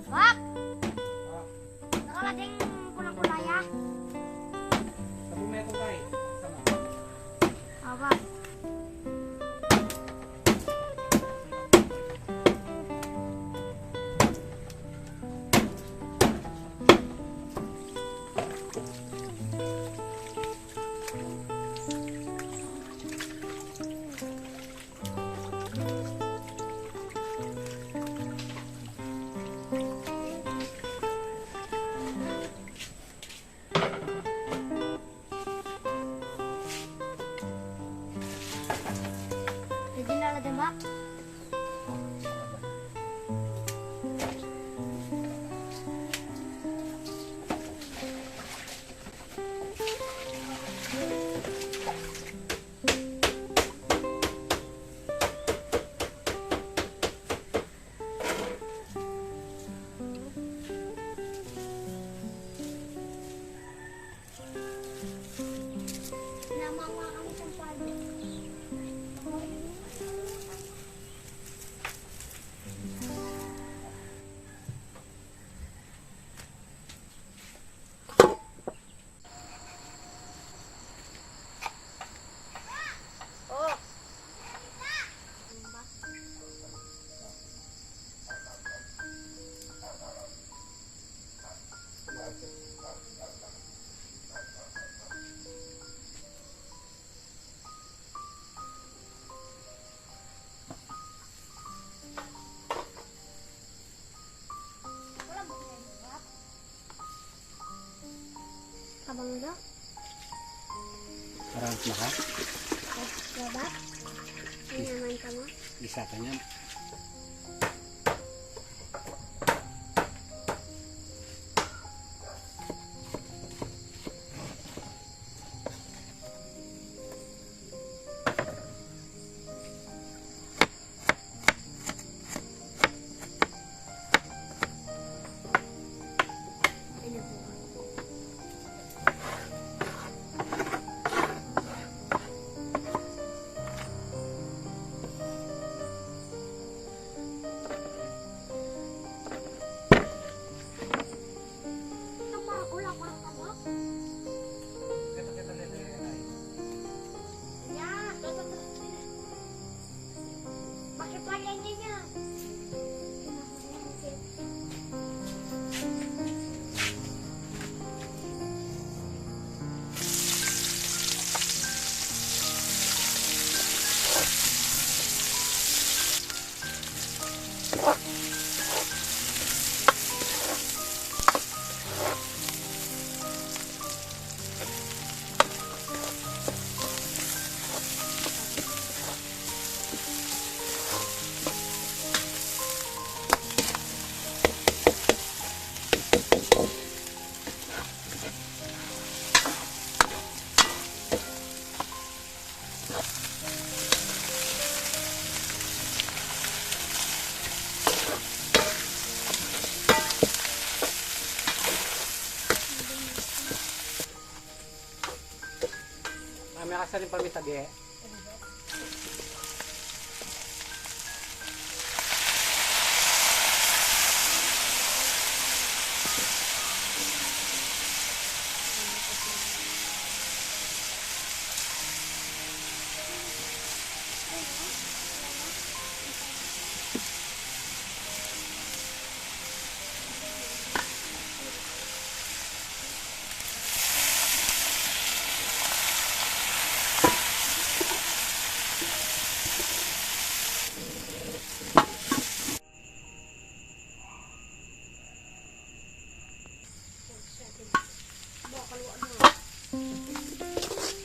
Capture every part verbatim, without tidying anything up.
Bap! Nakalading kulang-kulaya. Sabi mo itong tayo. Sama. Aba. Pwede na la, Mak. Abang do. Parang maha. Eh, babak. Ini aman kamu. Bisa tanya. May kasaling paminta, ge.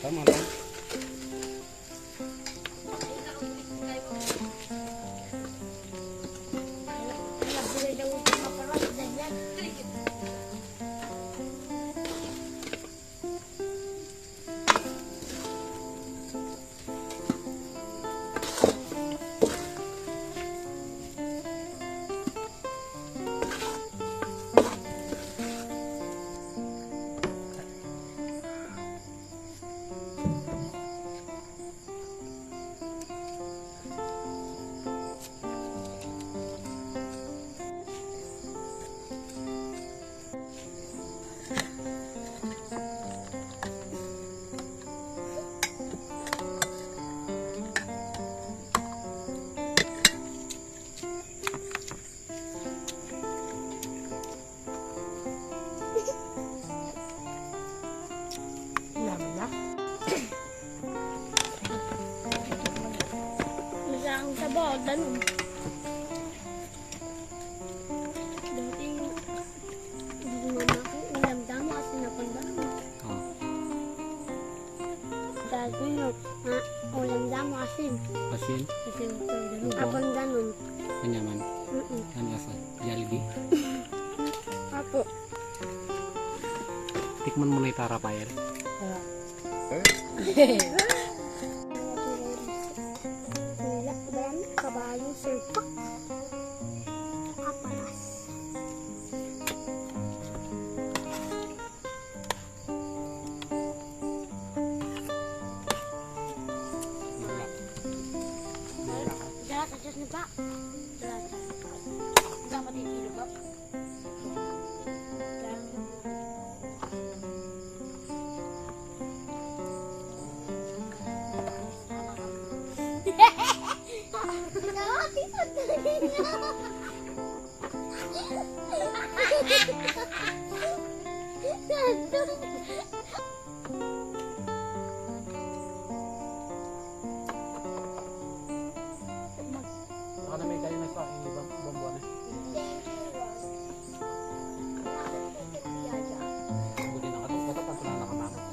Tama lang. Lama na. Masarap sa bawat danum. Dati, hindi naman ako, ulam damo, asin na pang damo. Oh. Dati, no, ah, ulam damo, asin. Asin? Asin, pang damo. Apang ganun. Manyaman? Mm-mm. Ang lasa? Jollibee? Apo. Tikman mo na ita, Rafael. Ah. Wala, wala, kabayo, sulpak. Kapalas. Wala. Wala. Wala sa Diyos na ba? Wala sa Diyos. Wala sa Diyos na ba? Baka na may kayo nagpa-, yung ibang, ibang buwan eh. Buti nakatungkot at ang tunang nakamangan.